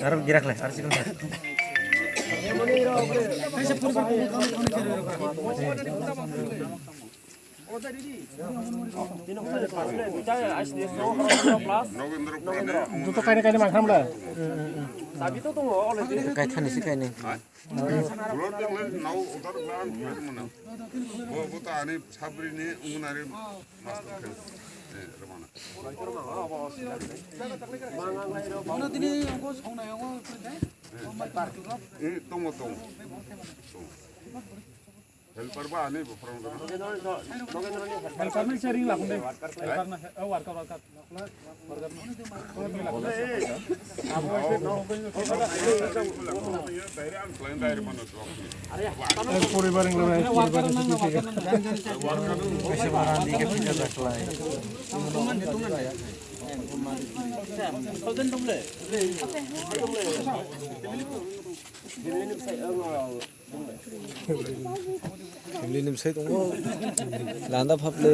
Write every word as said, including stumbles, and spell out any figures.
Aro gira khlai, aro sikon khlai. Joto kaini kaini mangkham da. Kaithani si kaini. Blood dengla nau utar plan mana. Bo bo ta ani sabri ni ungunari master khen. Eh, ramana. Eh, tongo, tongo. Helper ba ani bo phone karo. Helper ni sharing la khunde. Helper na, eh, worker, worker. Poribar wngla bai, poribar ni siti se. Family ni bwsai tongo. Landa phaple.